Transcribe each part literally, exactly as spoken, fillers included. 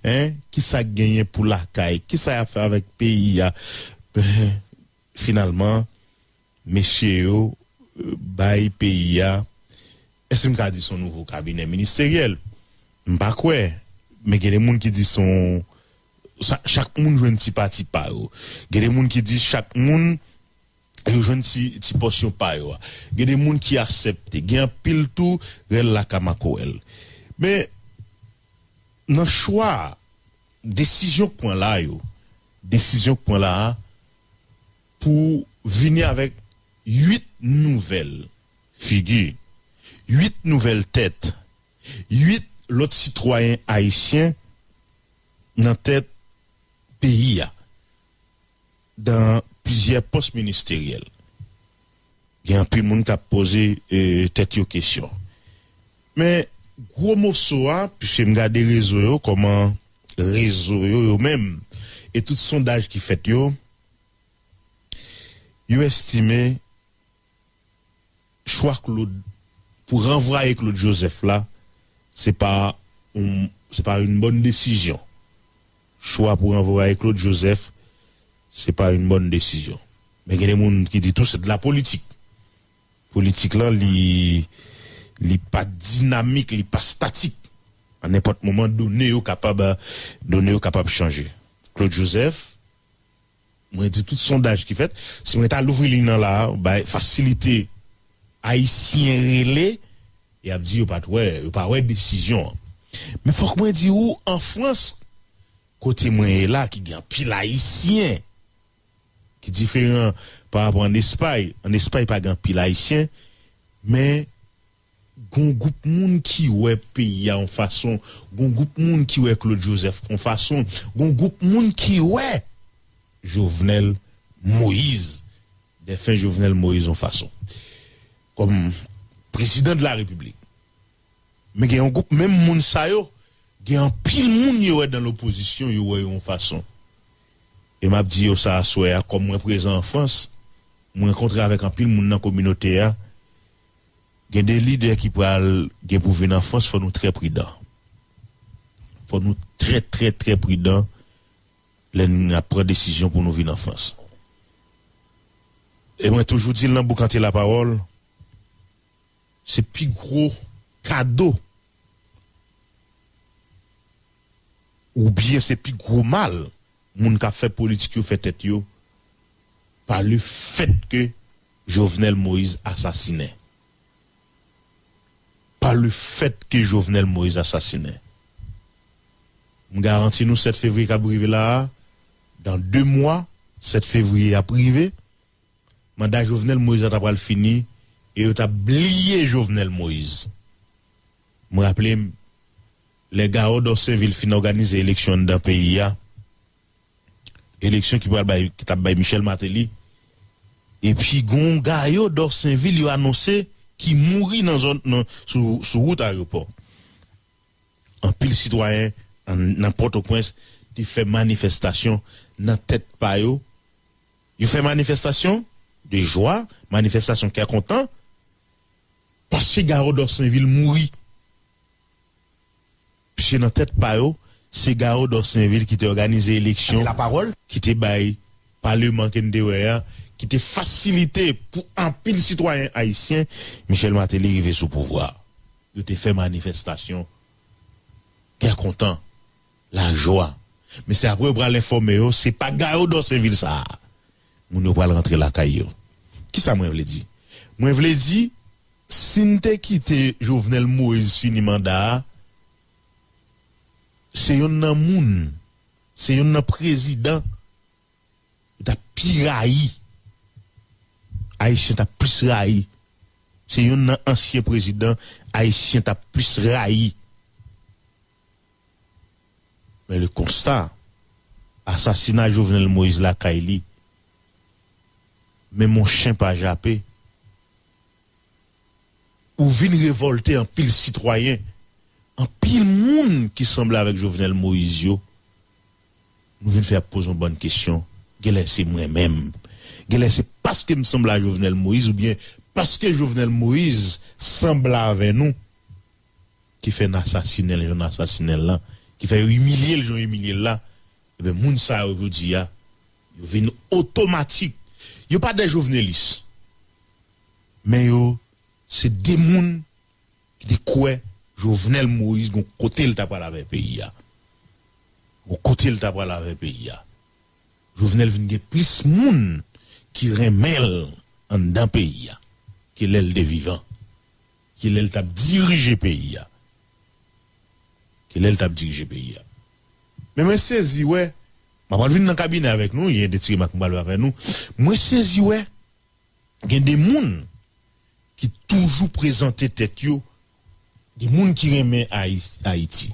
Hein? Kisa k genyen pou lakay? Kisa y ap fè avèk peyi a? Finalman, mesye yo, euh, bay peyi a, èske m ka di se yon nouvo kabinè ministeryèl? M pa kwè, men gen de moun ki di se yon, sa, chak moun jwenn ti pati pa yo. Gen de moun ki di chak moun, yo jwenn ti, ti pòsyon pa yo a. Gen de moun ki aksepte. Gen anpil tou, rèl la ka makorèl. Men, nan chwa, desizyon k pran la yo, desizyon k pran la a, pou vini avèk uit nouvèl figi, uit nouvèl tèt, uit lòt sitwayen ayisyen nan tèt peyi a, dan plizyè pòs ministeryèl. Gen anpil moun k ap poze, eh, tèt yo kesyon. Men, gwo moso a, piske m gade rezo yo, kòman rezo yo, yo menm, e tout sondaj ki fèt yo, yo estime chwa Claude, pou ranvwaye Claude Joseph la, se pa yon, se pa yon bòn desizyon. Chwa pou ranvwaye Claude Joseph, se pa yon bòn desizyon. Men gen de moun ki di tou se de la politik. Politik lan, li, li pa dinamik, li pa statik. A nenpòt moman, done yo kapab, done yo kapab chanje. Claude Joseph, mwen di tout sondaj ki fèt, si mwen ta louvri liy nan la a, bay fasilite Ayisyen rele, y ap di yo pa t wè, yo pa wè desizyon an. Men fòk mwen di ou, an Frans, kote mwen ye la, ki gen anpil Ayisyen, ki diferan pa rapò ann Espay. Ann Espay pa gen anpil Ayisyen, men gon gwoup moun ki wè peyi a yon fason, gon gwoup moun ki wè Claude Joseph yon fason, gon gwoup moun ki wè Jovenel Moïse, dèfen Jovenel Moïse yon fason. Kòm prezidan de la repiblik. Men gen yon gwoup, menm moun sa yo, gen anpil moun yo wè dan lopozisyon, yo wè yo yon fason. E m ap di yo sa aswè a, kòm mwen prezan an Frans, mwen rankontre avèk anpil moun nan kominote a, gen de lidè ki pral gen pou vin an Frans, fò nou trè pridan. Fò nou trè, trè, trè pridan lè n ap pran desizyon pou nou vin an Frans. E mwen toujou di l nan boukante lapawòl, se pi gwo kado oubyen se pi gwo mal moun k ap fè politik yo fè tèt yo pa le fèt ke Jovenel Moïse asasinen. Pa le fèt ke Jovenel Moïse asasinen. M garanti nou sèt fevriye k ap rive la a, dan de mwa, sèt fevriye ap rive, manda Jovenel Moïse la ta pral fini e yo t ap bliye Jovenel Moïse. M raple m, lè Gaillard Dorsainville fin òganize eleksyon anndan peyi a, eleksyon ki pral bay, ki t ap bay Michel Martelly, epi gon Gaillard Dorsainville yo anonse ki mouri nan zòn, nan, sou, sou wout ayewopò. Anpil sitwayen an, nan Pòtoprens te fè manifestasyon nan tèt pa yo. Yo fè manifestasyon de jwa, manifestasyon kè kontan, paske Gaillard Dorsainville mouri. Piske nan tèt pa yo, se Gaillard Dorsainville ki te òganize eleksyon, ki te bay paleman ke n te wè a, ki te fasilite pou anpil sitwayen ayisyen, Michel Martelly rive sou pouvwa a. Yo te fè manifestasyon, kè kontan, lajwa. Men se apre yo pral enfòme yo, se pa Gaillard Dorsainville sa a. Moun yo pral rantre lakay yo. Kisa mwen vle di? Mwen vle di, si n te kite Jovenel Moïse fini manda a, se yonn nan moun, se yonn nan prezidan yo t ap pi rayi. Ayisyen t ap plis rayi. Se yonn nan ansyen prezidan ayisyen t ap plis rayi. Men le constat, asasina Jovenel Moïse lakay li, menm yon chen pa jape. Ou vin revòlte anpil sitwayen, anpil moun ki sanble avèk Jovenel Moïse yo. Nou vin fè ap poze yon bann kesyon. Genlè se mwen menm. Genlè se paske m sanble a Jovenel Moïse oubyen paske Jovenel Moïse sanble avè nou ki fè n asasinen l jan n asasinen l lan. ki fè yo imilye l jan yo imilye l la, ebyen, moun sa yo jodi a, yo vin otomatik. Yo pa de Jovenelis, men yo se de moun ki te kwè Jovenel Moïse gon kote l ta pral avè peyi a. Gon kote l ta pral avè peyi a. Jovenel vin gen plis moun ki renmen l anndan peyi a ke lè l te vivan, ke lè l t ap dirije peyi a. Ke lè l t ap dirije peyi a. Men mwen sezi wè, m ap vin nan kabinè avèk nou, gen de ti remak m pral fè avè nou. Mwen sezi wè, gen de moun ki toujou prezante tèt yo, de moun ki renmen Ayi-, Ayiti.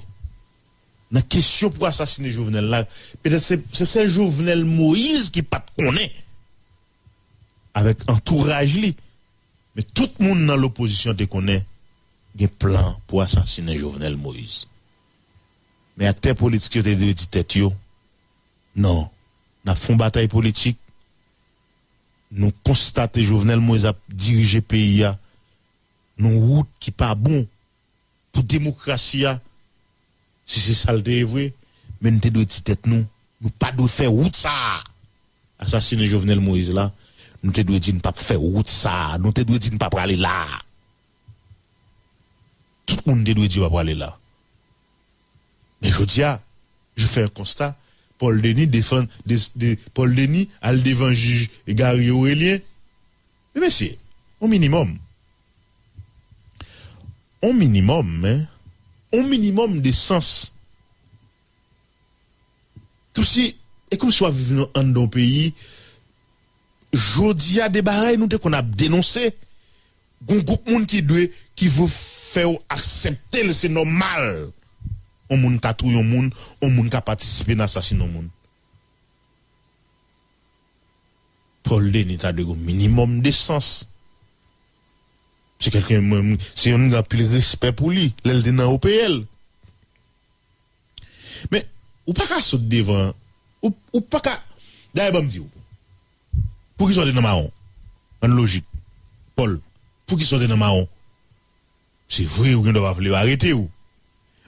Nan kesyon pou asasine Jovenel la, petèt se, se sèl Jovenel Moïse ki pa t konnen, avèk antouraj li. Men tout moun nan lopozisyon te konnen gen plan pou asasinen Jovenel Moïse. Men aktè politik yo te dwe di tèt yo, non, n ap fè yon batay politik. Nou konstate Jovenel Moïse ap dirije peyi a nan wout ki pa bon pou demokrasi a. Si se sa l te ye vre, men n te dwe di tèt nou, nou pa dwe fè wout sa a. Asasinen Jovenel Moïse la, nou te dwe di n p ap fè wout sa a. Nou te dwe di n pa prale la a. Tout moun te dwe di yo pa prale la. Men jodi a, je fais un constat, Paul Denis defann, de, de, Paul Denis al devan jij Gary Aurelien. Men mesye, on minimòm. On minimòm, men. On minimòm de sans. Kòmsi, e kòmsi w ap viv nan, anndan yon peyi, jodi a de bagay nou te konn ap denonse, gon gwoup moun ki dwe, ki vo fè w aksepte l, se nòmal. On moun ka touye on moun, on moun ka patisipe nan asasin on moun. Paul Denis ta dwe gon minimòm de sans. Se kèlken, mwen, mwen, se youn gen anpil respè pou li, lè l te nan O P L. Men, ou pa ka sot devan, ou, ou pa ka, dayè ban m di w, poukisa w te nan mawon? Ann lojik, Paul, poukisa w te nan mawon? Se vre, ou gen dwa pa vle yo arete w.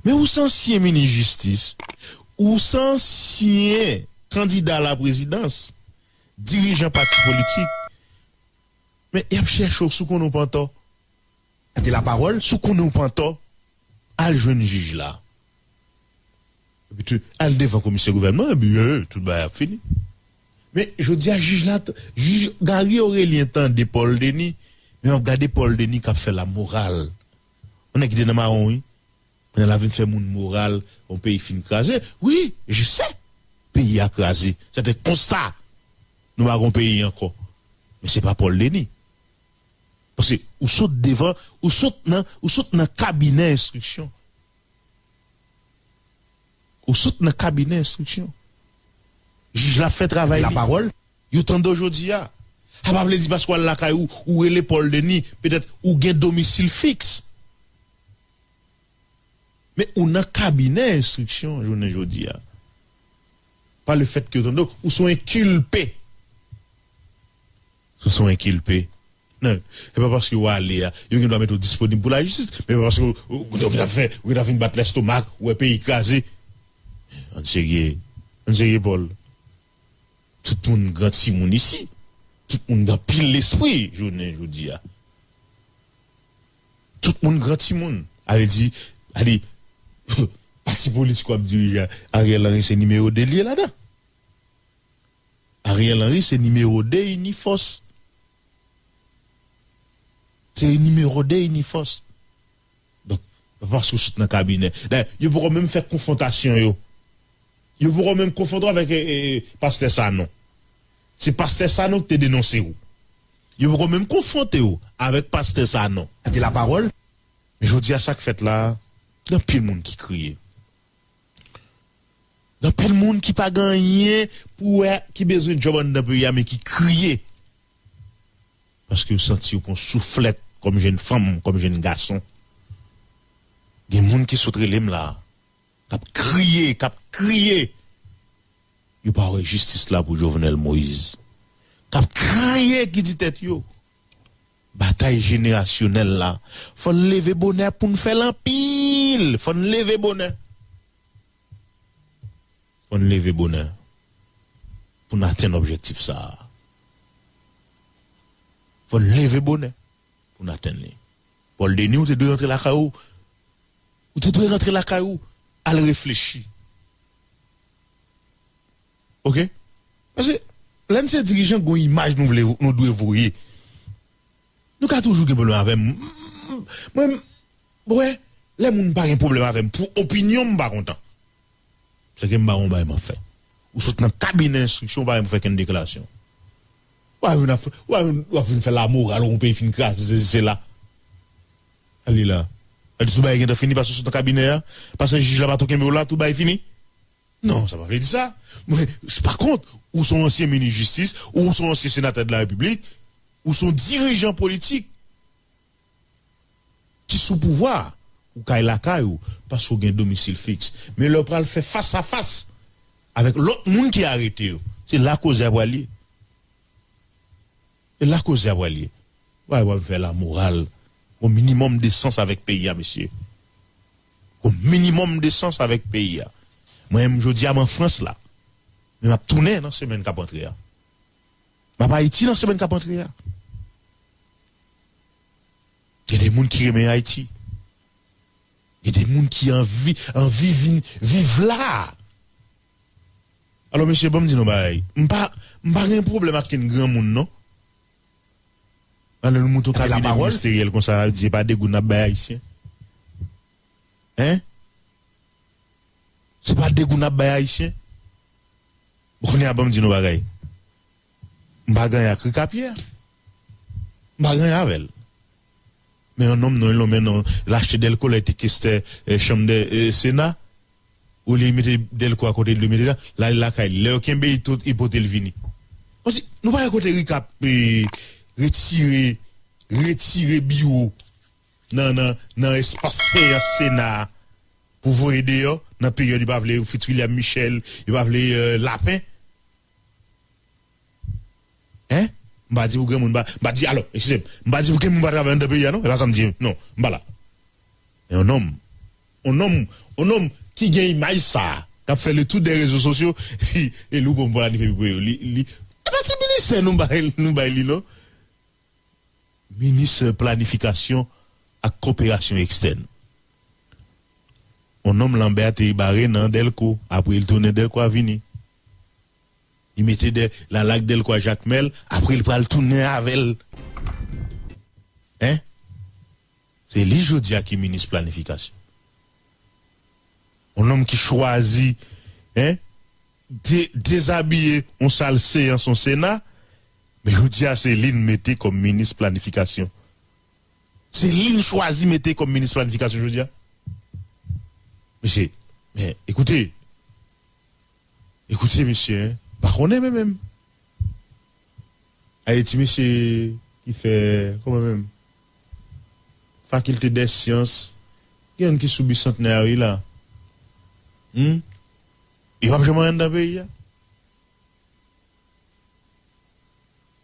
Men ou se ansyen minis jistis, ou se ansyen kandida laprezidans, dirijan pati politik. Men y ap chèche w, si w konnen w pa antò. Te lapawòl. Si w konnen w pa antò, al jwenn jij la. Epi tou, al devan komisè gouvènman, epi, eh, tout bagay ap fini. Men, jodi a, jij la, t-, jij Gary Aurelien tande Paul Denis, men w ap gade Paul Denis k ap fè lamoral. Yon nèg ki te nan mawon, wi. Kounye a l ap vin fè moun moral, yon peyi fin kraze. Wi, je sais, peyi a kraze. C'est un constat. Nou pa gon peyi ankò. Men se pa Paul Denis. Paske ou sot devan, ou sot nan, ou sot nan kabinè enstriksyon. Ou sot nan kabinè enstriksyon. Jij la fè travay li. Lapawòl. Yo tande w jodi a. Sa pa vle di paske w al lakay ou, ou rele Paul Denis, petèt ou gen domisil fiks. Men ou nan kabinè enstriksyon jounen jodi a. Pa le fèt ke yo tande w, ou se yon enkilpe. Ou se yon enkilpe. Non, se pa paske w ale a, yo gen dwa mete w disponib pou lajistis, men pa paske w, w, w t ap fè, w t ap vin bat lestomak, ou wè peyi kraze. Ann serye, ann serye, Paul. Tout moun gran timoun isi. Tout moun gen anpil lespri jounen jodi a. Tout moun gran timoun. Ale di, ale, pati politik w ap dirije a, Ariel Henry se nimewo de li ye ladan. Ariel Henry se nimewo de Inifòs. Se nimewo de Inifòs. Donk, pa paske w sot nan kabinè. Dayè, yo poko menm fè konfwontasyon yo. Yo poko menm konfwonte w avèk, e, e, e, pastè Sanon. Se pastè Sanon ki te denonse w. Yo poko menm konfwonte w avèk pastè Sanon. Te lapawòl. Men jodi a, sa k fèt la, gen anpil moun ki kriye. Gen anpil moun ki pa gen anyen pou wè, ki bezwen djòb anndan peyi a, men ki kriye. Paske yo santi yo pran souflèt kòm jenn fanm, kòm jenn gason. Gen moun ki sot rele m la, k ap kriye, k ap kriye. Yo pa wè jistis la pou Jovenel Moïse. K ap kriye, ki di tèt yo, batay jenerasyonèl la, fò n leve bonè pou n fè l anpil. Fò n leve bonè. Fò n leve bonè pou n atenn objektif sa a. Fò n leve bonè pou n atenn li. Paul Denis, ou te dwe rantre lakay ou. Ou te dwe rantre lakay ou. Al reflechi. Oke? Paske lè n se dirijan, gon imaj nou vle, nou dwe voye. Nou ka toujou gen pwoblèm avè m. Mwen, wè, lè moun pa gen pwoblèm avè m pou opinyon m, m pa kontan. Se ke m pa yon bagay m ap fè. Ou sot nan kabinè enstriksyon, ou pa menm fè kenn deklarasyon. W ap vin ap fè, w ap vin, w ap vin fè lamoral, yon peyi fin kraze, sesi, sela. Ale la. Sa di tout bagay gentan fini, paske w sot nan kabinè a, paske jij la pa tou kenbe w la, tout bagay fini? Non, sa pa vle di sa. Men, pa kont, ou se yon ansyen minis jistis, ou se yon ansyen senatè de la repiblik, ou se yon dirijan politik ki sou pouvwa a, ou kay lakay ou, paske w gen domisil fiks. Men lè w pral fè fas a fas avèk lòt moun ki arete yo, se la koze a pral ye. Se la koze a pral ye. Bagay w ap fè lamoral. Gon minimòm desans avèk peyi a, mesye. Gon minimòm desans avèk peyi a. Mwen menm, jodi a, m an Frans la. Men m ap tounen nan semèn k ap antre a. M ap Ayiti nan semèn k ap antre a. Gen de moun ki renmen Ayiti. Gen de moun ki anvi, anvi vin viv la. Alò, mesye, ban m di nou bagay. M pa, m pa gen pwoblèm ak kenn granmoun, non. Alò, nou monte yon kabinè ministeryèl konsa, di se pa degout n ap bay Ayisyen. Hein? Se pa degout n ap bay Ayisyen. Bon, kounye a, ban m di nou bagay. M pa gen anyen ak Rika Pyè. M pa gen anyen avè l. Men yon nonm, non, l nonmen non, l achte Dèlko lè l te kestè, eh, chanm de, eh, Sena. Olye l mete Dèlko a kote l dwe mete la, l ale lakay li. Lè yo kenbe li tou, yo pote l vini. Kòmsi, nou pa wè kote Rika, eh, retire, retire biwo nan, nan, nan espas seyans Sena a pou voye deyò nan peryòd yo pa vle Fritz William Michel, yo pa vle, eh, Lapen. Hein? M pa di pou granmoun pa, m pa di, alò, eskize m, m pa di pou granmoun pa travay anndan peyi a, non. E pa sa m di, non, m pa la. Men yon nonm, yon nonm, yon nonm ki gen imaj sa a, k ap fè le tour des réseaux sociaux, e li ou bon pou planifye pou yo. Li, li, e pa ti ministè nou bay, nou bay li, non. Minis planifikasyon ak koperasyon ekstèn. Yon nonm Lanbè te bare nan Dèlko, apre l tounen Dèlko a vini. Li mete dè, lalak Dèlko a Jakmèl, apre l pral tounen avè l. Hein? Se li jodi a ki minis planifikasyon. Yon nonm ki chwazi, hein, de, dezabiye yon sal seyans yon Sena, men jodi a se li n mete kòm minis planifikasyon. Se li n chwazi mete kòm minis planifikasyon jodi a. Mesye, men, ekoute, ekoute, mesye, hein, pa konnen men menm. Ayiti, mesye ki fè, kòman menm? Fakilte dè syans, gen youn ki sou bisantnè a, wi, la. Hmm? Yo p ap janm anyen anndan peyi a.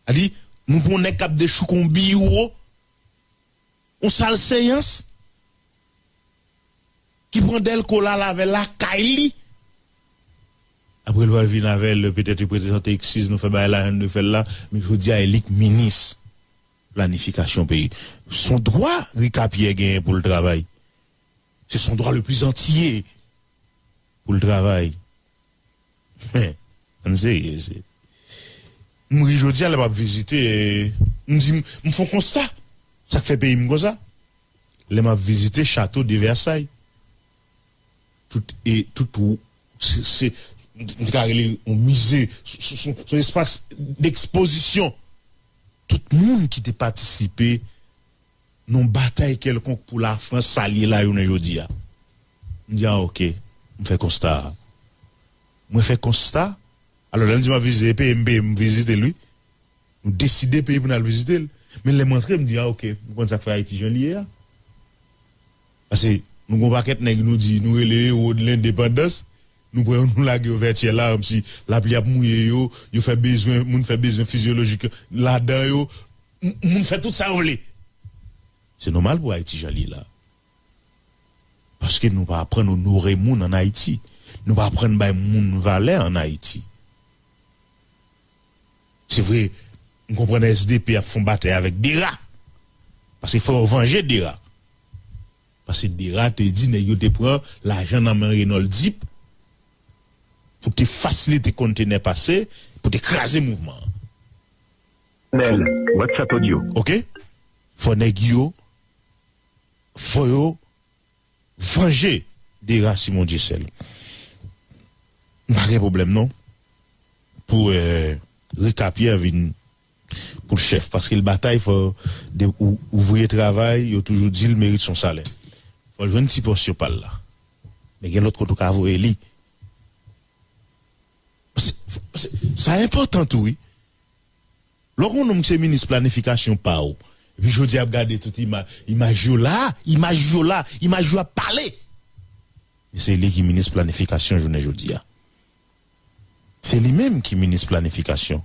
A di, nou pran yon nèg k ap dechouke yon biwo, yon sal seyans, ki pran Dèlko l al avè l lakay li. Apre l pral vin avè l, petèt li prezante eskiz, nou fè bagay la jan n dwe fè l la, men jodi a, e li k minis planifikasyon peyi. Se yon dwa Rika Pyè genyen pou l travay. Se son droit le plus entier pou l travay. Men, ann serye, mesye. M ri jodi a lè m ap vizite, eh, m di, m, m fè yon konsta. Sa k fè peyi m konsa? Lè m ap vizite chato de Versailles, tout, e, tout, se, se, m te ka rele yon mize, se, se, se, se yon espas dekspozisyon. Tout moun ki te patisipe nan yon batay kèlkonk pou Lafrans, sa l ye la jounen jodi a. M di, a, oke, m fè konsta a. Mwen fè konsta, alò, lè m di m ap vizite peyi m, peyi m vizite l, wi. Nou deside peyi pou n al vizite l. Men lè m antre, m di, a, oke, m konn sa k fè Ayiti jan li ye a. Paske nou gon pakèt nèg nou di, nou rele ewo de lendepandans, nou pran yo, nou lage yo vètyè la, kòmsi lapli ap mouye yo, yo fè bezwen, moun fè bezwen fizyolojik ladan yo, m-, moun fè tout sa yo vle. Se nòmal pou Ayiti jan li ye la. Paske nou pa aprann onore moun ann Ayiti. Nou pa aprann bay moun valè ann Ayiti. Se vre, m konprann S D P ap fè yon batay avèk Dera. Paske fò yo vanje Dera. Paske Dera te di nèg yo te pran lajan nan men Renold Deep pou te fasilite kontenè pase, pou te kraze mouvman an. Fò, Nel, WhatsApp audio. Ok? Fò nèg yo, fò yo vanje Dera Simon Dyesèl. M pa gen pwoblèm non pou eh, Rika Pyè vin pou l chèf, paske l batay fò de ou, ouvriye travay, yo toujou di l merit son salè. Fò l jwenn ti pòsyon pa l la. Men gen lòt kote ou ka voye li. Sa enpòtan tou wi. Lè w gen yon nonm ki se minis planifikasyon pa w, epi jodi a ap gade tout imaj yo la, imaj yo la, imaj yo ap pale. Se li ki minis planifikasyon jounen jodi a. Se li menm ki minis planifikasyon.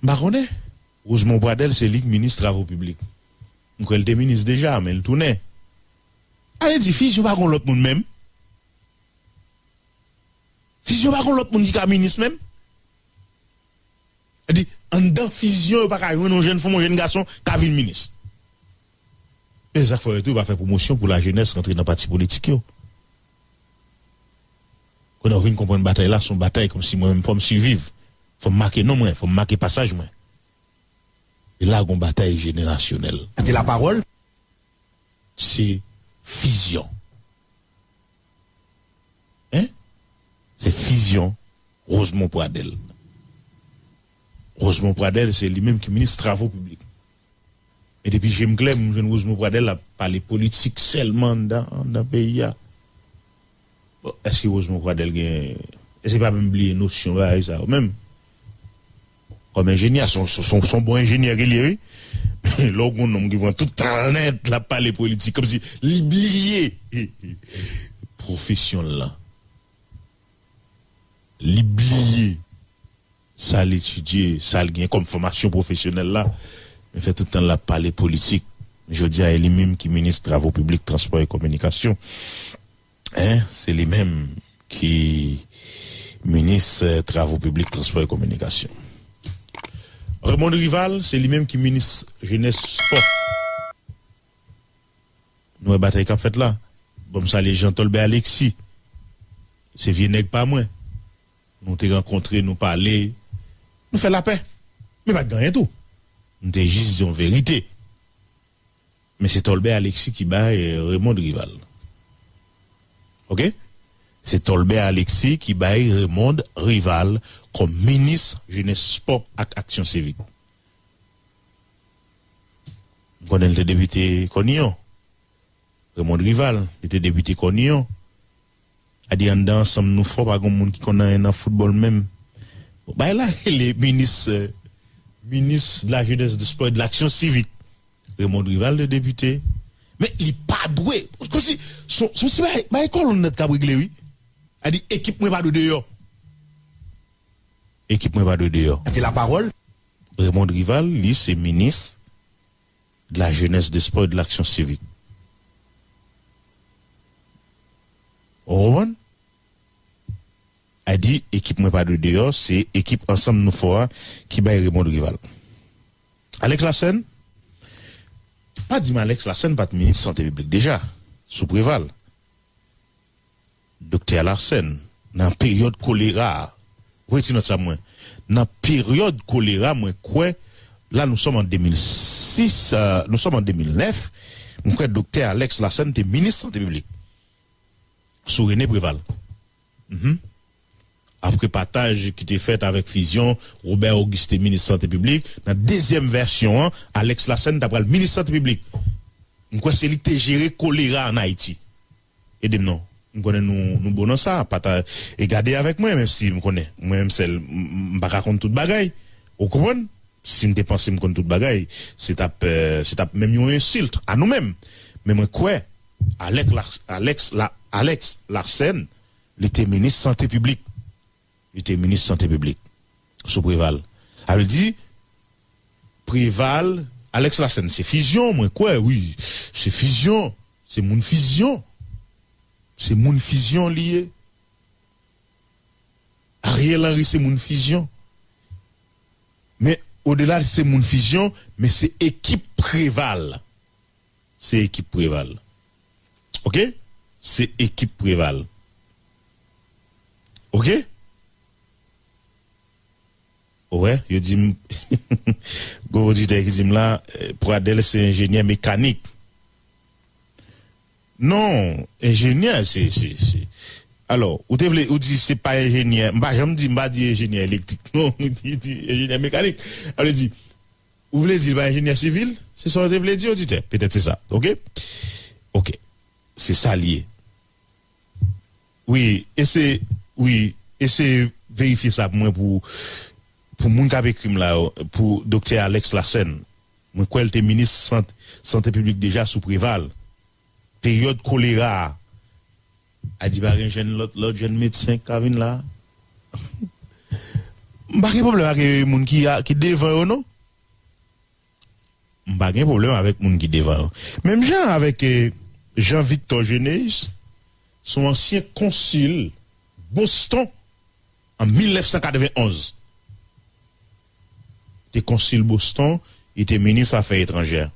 M pa konnen. Rosemond Pradel se li k minis travo piblik. M kwè l te minis deja, men l tounen. Ale di fizyon pa gon lòt moun menm. Fizyon pa gon lòt moun ki ka minis menm. Di anndan fizyon yo pa ka jwenn yon jèn fanm, yon jèn gason ka vin minis. E sa k fè yo tou yo pa fè pwomosyon pou lajenès rantre nan pati politik yo. Kounye a w vin konprann batay la se yon batay kòmsi mwen menm fò m siviv. Fò m make non mwen, fò m make pasaj mwen. E la gon batay jenerasyonèl. Te lapawòl. Se fizyon. Hein? Se fizyon Rosemond Pradel. Rosemond Pradel se li menm ki minis travo piblik. Men depi je m klè, m jwenn Rosemond Pradel ap pale politik sèlman anndan anndan peyi a. Bon, èske Rosemond Pradel gen, èske pa menm bliye nosyon bagay sa yo menm? Kòm enjenyè, se yon bon enjenyè ke l ye wi. Lè w gen yon nonm ki pran tout tan l nèt l ap pale politik kòmsi li bliye pwofesyon l lan. Li bliye sa l etidye, sa l gen kòm fòmasyon pwofesyonèl la. Men fè tout tan l ap pale politik. Jodi a e li menm ki minis travo piblik, transpò e kominikasyon. Hein, se li menm ki minis travo piblik, transpò e kominikasyon. Raymond Rival, se li menm ki minis jenès, spò. Nou wè batay k ap fèt la. Bon, m salye Jean Tolbert Alexis. Se vye nèg pa mwen. Nou te rankontre, nou pale, nou fè lapè. Men pa t gen anyen tou. M te jis di yon verite. Men se Tolbert Alexis ki bay Raymond Rival. Ok? Se Tolbert Alexis ki bay Raymond Rival kòm minis jenès, spò ak aksyon sivik. M konnen l te depite Kòniyon. Raymond Rival, li te depite Kòniyon. A di anndan ansanm nou fò, pa gen moun ki konn anyen nan foutbòl menm. Bon, bay la rele minis, minis de la jeunesse, du sport et de l'action civique. Raymond Rival te depite. Men li pa dwe, kòmsi, se yon ti bagay, bagay kòlonn nèt k ap regle wi. A di ekip mwen pa dwe deyò. Ekip mwen pa dwe deyò. Te lapawòl. Raymond Rival, li se minis de la jeunesse, de sport et de l'action civique. Ou konprann? A di ekip mwen pa dwe deyò, se ekip ansanm nou fò a ki bay Raymond Rival. Alex Larsen, pa di m Alex Larsen pa t minis sante piblik deja, sou Preval. Doktè Larsen, nan peryòd kolera a, voye ti nòt sa mwen, nan peryòd kolera mwen kwè, la nou sòm an de mil sis, nou sòm an de mil nèf, mwen kwè Doktè Alex Larsen te minis sante piblik sou René Preval. Apre pataj ki te fèt avèk fizyon, Robert Auguste minis sante piblik, nan dezyèm vèsyon an, Alex Larsen ta pral minis sante piblik. M kwè se li ki te jere kolera ann Ayiti. Ede m non. M konnen nou, nou bon nan sa, pata, e gade avèk mwen, menm si m konnen, mwen menm sèl, m pa ka konn tout bagay. Ou konprann? Si m te panse m konn tout bagay, se t ap, se t ap menm yon ensilt a nou menm. Men mwen kwè, Alex, Alex, Alex Larsen, li te minis sante piblik. Li te minis sante piblik sou Preval. Sa vle di, Preval, Alex Larsen, se fizyon, mwen kwè, wi, se fizyon, se moun fizyon. Se moun Fusion li ye. Ariel Henry se moun Fusion. Men odela de se moun Fusion, men se ekip Preval. Se ekip Preval. Oke? Se ekip Preval. Oke? Ou wè, yo di m, gon oditè ki di m la, eh, Pradel se enjenyè mekanik. Non, enjenyè, se, se, se. Alò, ou te vle, ou di se pa enjenyè, m pa janm di, m pa di enjenyè elektrik, non, m di, di enjenyè mekanik. Sa vle di, ou vle di l pa enjenyè sivil? Se sa w te vle di, oditè? Petèt se sa, oke? Oke. Se sa l ye. Wi, ese, wi, ese verifye sa pou mwen, pou, pou moun k ap ekri m la yo, pou Doktè Alex Larsen. Mwen kwè l te minis sant-, sante piblik deja sou Preval. Peryòd kolera a. A di pa gen jèn lòt, lòt jèn medsen k ka vin la. M pa gen pwoblèm ak, eh, moun ki a, ki devan yo, non. M pa gen pwoblèm avèk moun ki devan yo. Menm jan avèk, eh, Jean Victor Généus, se yon ansyen konsil Boston an mil nèf san katrevenn onz. Te konsil Boston, li te minis afè etranjè.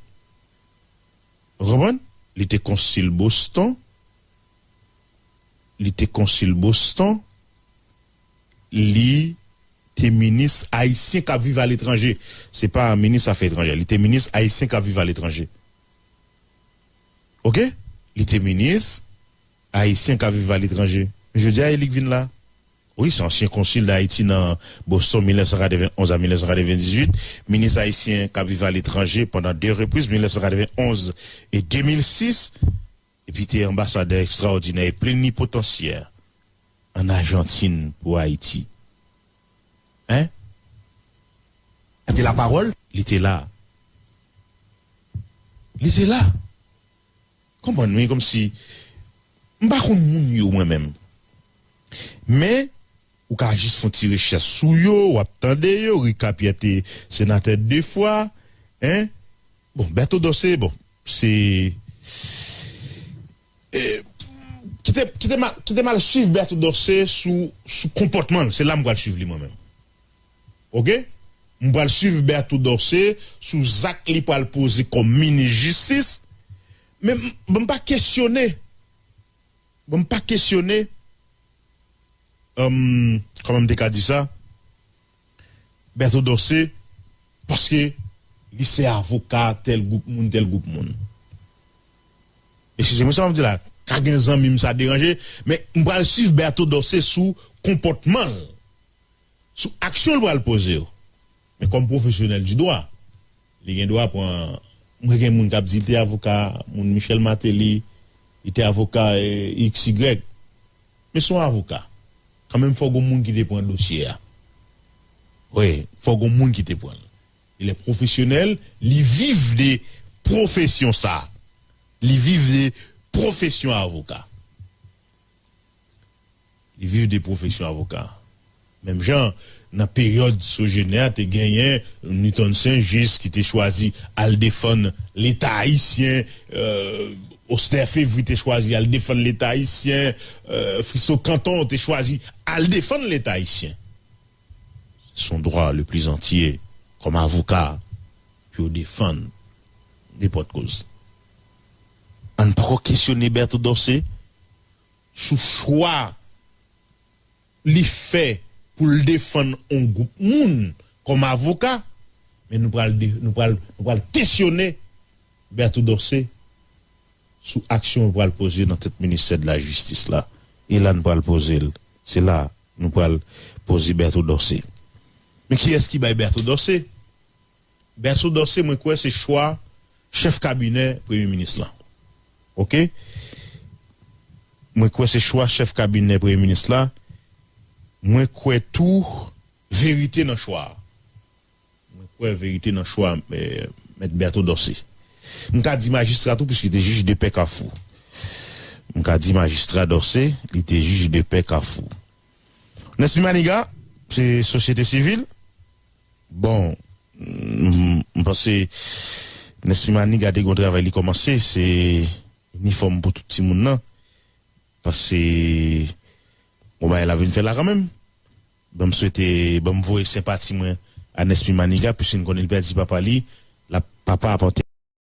Ou konprann? Li te konsil Boston, li te konsil Boston, li te minis ayisyen k ap viv aletranje. Se pa minis afè etranjè, li te minis ayisyen k ap viv aletranje. Oke? Li te minis ayisyen k ap viv aletranje. Men jodi a, e li k vin la. Wi, se ansyen konsil Dayiti nan Boston mil nèf san katrevenn onz a mil nèf san katrevenn dizuit, minis ayisyen k ap viv aletranje pandan de repriz, mil nèf san katrevenn onz e de mil sis, epi te anbasadè ekstraòdinè e plenipotansyè ann Ajantin pou Ayiti. Hein? Te la pawòl? Li te la. Li te la. Konprann, wi, kòmsi m pa konn moun yo, mwen menm. Men, ou ka jis fè yon ti rechèch sou yo, w ap tande yo, Rick Capier te senatè de fwa, hein? Bon, Bertho Dorcé, bon, se, eh, kite, kite m al, kite m al swiv Bertho Dorcé sou, sou konpòtman l. Se la m pral swiv li, mwen menm. Oke? M pral swiv Bertho Dorcé sou zak li pral poze kòm minis jistis. Men m, bon, m pa kesyone. Bon, m pa kesyone, em, kòman m te ka di sa? Bertho Dorcé, paske li se avoka tèl gwoup moun, tèl gwoup moun. Eskize mwen, sa m ap di la, ka gen zanmi m sa deranje, men m pral swiv Bertho Dorcé sou konpòtman l, sou aksyon l pral poze yo. Men kòm pwofesyonèl di dwa, li gen dwa pran, mwen gen moun k ap di li te avoka moun Michel Martelly, li te avoka, eh, X Y. Men se yon avoka. Kanmenm, fò gon moun ki te pran dosye a. Wi, fò gon moun ki te pran l. Il est professionnel, li viv de pwofesyon sa. Li viv de pwofesyon avoka. Li viv de pwofesyon avoka. Menm jan, nan peryòd Sogener, te genyen Newton Saint-Just ki te chwazi al defann Leta ayisyen, euh, Osner Fevry te chwazi al defann Leta ayisyen, euh, Friso Canton te chwazi al defann Leta ayisyen. Se yon dwa le pli antye, kòm avoka, pou yo defann nenpòt koz. Ann poko kesyone Bertho Dorcé sou chwa li fè pou l defann yon gwoup moun kòm avoka, men nou pral de-, nou pral, nou pral kesyone Bertho Dorcé sou aksyon yo pral poze nan tèt ministè de la jistis la. E la n pral poze l. Se la nou pral poze Bertho Dorcé. Men kiyès ki bay Bertho Dorcé? Bertho Dorcé, mwen kwè se chwa chèf kabinè premye minis lan. Oke? Mwen kwè se chwa chèf kabinè premye minis la. Mwen kwè tou verite nan chwa a. Mwen kwè verite nan chwa, eh, mèt Bertho Dorcé. M ka di majistra tou, piske li te jij de pè Kafou. M ka di majistra Dorcé, li te jij de pè Kafou. Nesmy Maniga, se sosyete sivil. Bon, m, m panse Nesmy Maniga te gen yon travay li kòmanse, se inifòm pou tout timoun nan. Paske, bon, bagay la vin fè la kanmenm. Ban m swete, ban m voye senpati mwen a Nesmy Maniga, piske n konnen l pèdi papa li, l ap papa ap antere.